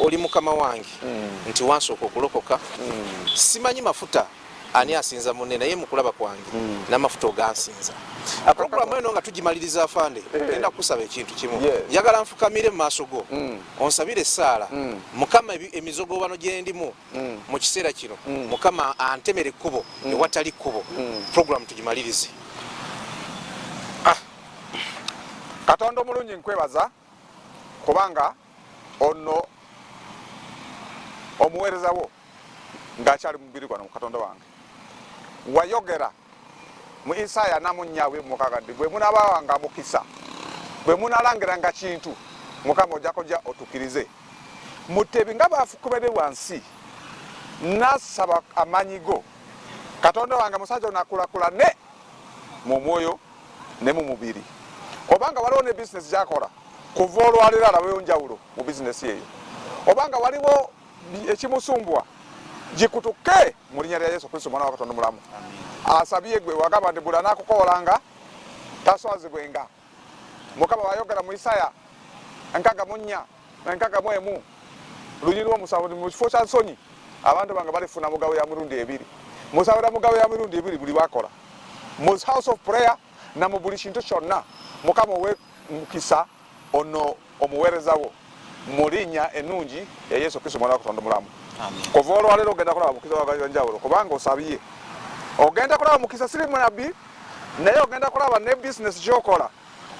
Oli mukama wange nti wansooka okulokoka. Simanyi mafuta ani asinza munne, naye mukulaba kwange n'amafuta ogansinza. Programu eno nga tugimaliriza, afande, genda kukusaba ekintu kimu. Njagala nfukamire mu maaso go, onsabire essaala, Mukama, emizogobano gye ndimu mu kiseera kino, Mukama antemere ekkubo ewatali kkubo. Programu tugimalirize. Katonda omulungi, nkwebaza kubanga ono omuweereza wo ng'akyali mu mubiri gwano. Katonda wange, wayogera mu Isaaya 44:6 nti bwe munaabawanga mukisa, bwe munalangiranga kintu, Mukama ojja kujja otukirize. Mutebi nga bafukubere wansi, nasaba amaanyi go, Katonda wange, musajja ono akulakulane mu mwoyo ne mu mubiri. Obanga waliwo ne bizinesi gyakola, kuva olwaleero alabeyo njawulo mu bizinesi eyo. Obanga waliwo ekimusumbwa, gikutuke mu linnya lya Yesu Kristo, omwana wa Katonda omulamu. Asabye gwe wagamba nti buli anaakukoolanga taswazibwenga. Mukama, wayogera mu Isaya 64, 61 lunyiri lw'omusanvu, mu kifo kya nsonyi abantu bange balifuna mugabo ya mirundi ebiri. Musabira mugabo ya mirundi ebiri buli bakola mu House of Prayer na mu buli kintu kyonna. Mukama, owe mukisa ono omuweereza wo mu linnya ennungi ya Yesu Kristo, omwana wa Katonda omulamu. Kuva olwaleero ogenda kulaba mukisa wanjawulo, kubanga osabye. Ogenda kulaba mukisa. Siri munabbi, naye ogenda kulaba ne bizinesi gyokola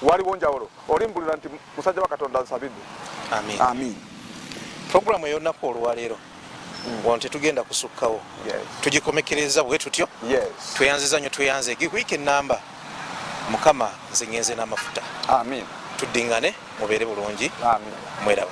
waliwo njawulo. Olimbulira nti musajja wa Katonda nsabidde. Amin. Amin. Programu ey'olunaku olwaleero wano tetugenda kusukkawo. Tugikomekereza bwe tutyo. Tweyanziza nnyo, tweyanze wiiki enamba. Mukama, nze ngenze n'amafuta. Amin. Tuddiŋŋane, mubeere bulungi. Amin. Mweraba.